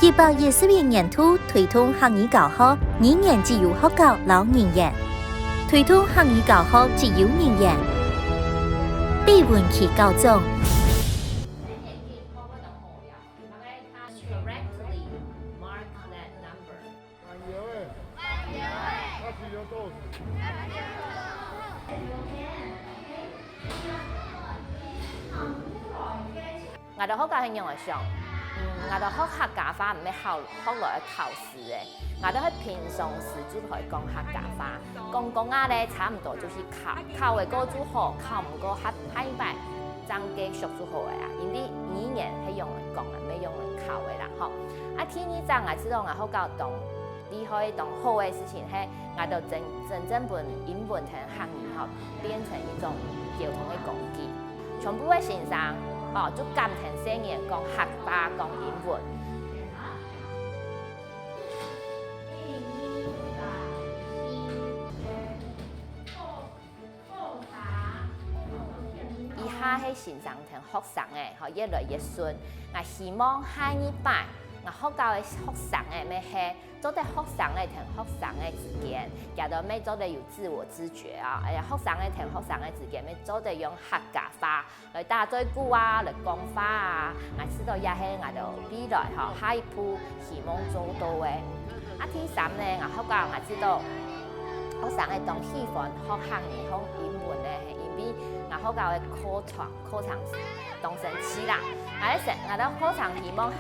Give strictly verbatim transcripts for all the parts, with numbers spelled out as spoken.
一百一十一年度推動客語教學，語言只有學校摎人員。推動客語教學只有人員。李文琪校長。𠊎兜學校係仰仔想？嗯，𠊎兜學客家話毋係考，學來考試个，𠊎兜係平常時就愛講客家話，講講啊咧，差毋多就去考，考會過就好，考毋過下，下一擺正繼續就好个啊，因為語言係用來講个，毋係用來考个啦，吼。啊，第二隻𠊎知道𠊎學校當 厲害當好个事情係，𠊎兜真，真正分英文同客語吼，變成一種溝通个工具。全部个先生吼，就敢同細人講客話、講英文。以下係先生同學生个吼，越來越順。𠊎希望下一擺，𠊎學校个學生个乜係 做得學生个同學生个之間，佢兜乜做得有自我自覺啊！哎呀，學生个同學生个之間乜做得用客家話來打嘴鼓啊，來講話啊！𠊎知道這係𠊎兜未來吼，下一步希望做到个。啊，第三呢，𠊎學校𠊎知道學生个當喜歡學客語、學英文呢，係因為𠊎學校个課程 課程當生趣啦。𠊎个細，𠊎个課程希望，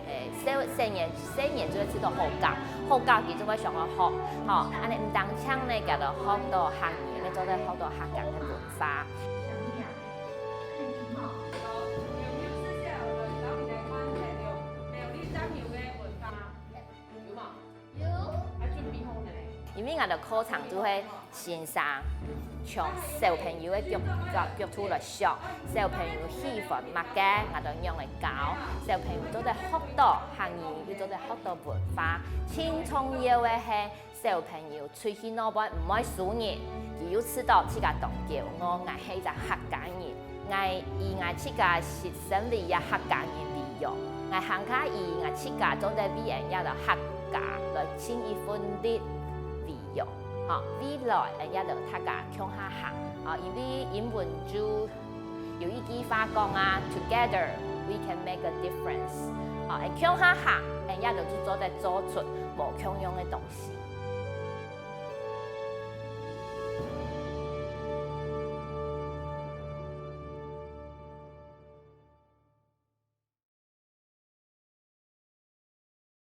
欸，細，細人，細人就會知道好搞，好搞佢就會想要學，吼，恁呢毋單淨呢，佢兜學到客語，乜做得學到客家个文化。 因為𠊎兜課程就係先生從小朋友个角，角，角度來想，小朋友喜歡麼个，𠊎兜仰仔教，小朋友做得學到客語，又做得學到文化。盡重要个係，小朋友出去外背毋會輸人，佢又知道自家當驕傲，𠊎係一隻客家人。 𠊎以𠊎自家係身為一客家人為榮，𠊎還較以𠊎自家做得為𠊎這兜客家來盡一份力為榮。吼，未來𠊎這兜大家共下行，吼，因為英文就有一句話講啊，Together we can make a difference。吼，𠊎共下行，𠊎這兜就做得做出無共樣个東西。